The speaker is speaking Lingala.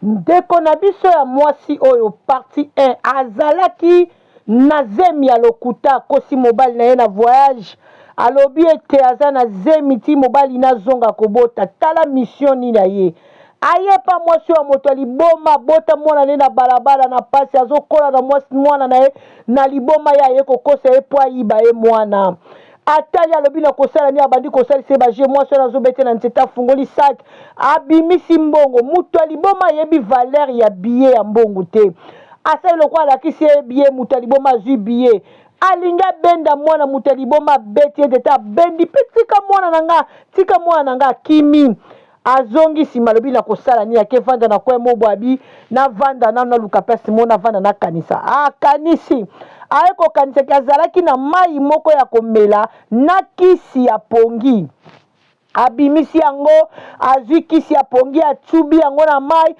Ndeko na biso ya mwasi oyo, partie 1, azalaki na zemi ya lokuta. Akosi mobali na ye na voyage, alobi ete aza na zemi ti mobali nazonga kobota. Tala mission nini aye ayepa. Mwasi oyo, moto ya liboma, abota mwana ne na balabala na pasi, azokola na mwasi mwana na ye na liboma. Ye aye kokosa ye mpo ayiba ye mwana. Atali, alobi na kosala nini? Abandi kosalisa ye baje. Mwasi wana azobete na nzete, afungoli sac, abimisi mbongo. Moto ya liboma ayebi valeur ya billet ya mbongo te. Asali lokola alakisi ye billet. Moto ya liboma azwi billet, alingi abenda mwana. Moto ya liboma abeti ye nzete, abendi mpe: "Tika mwana na nga, tika mwana na nga." Akimi, azongi nsima, alobi na kosala nini? Akevanda na kwe mobo, abi navanda nano, naluka place mo navanda, nakanisa. Akanisi, aye kokanisaki azalaki na mai moko ya komela na kisi ya pongi. Abimisi yango, azwi kisi ya pongi, atubi yango na mai.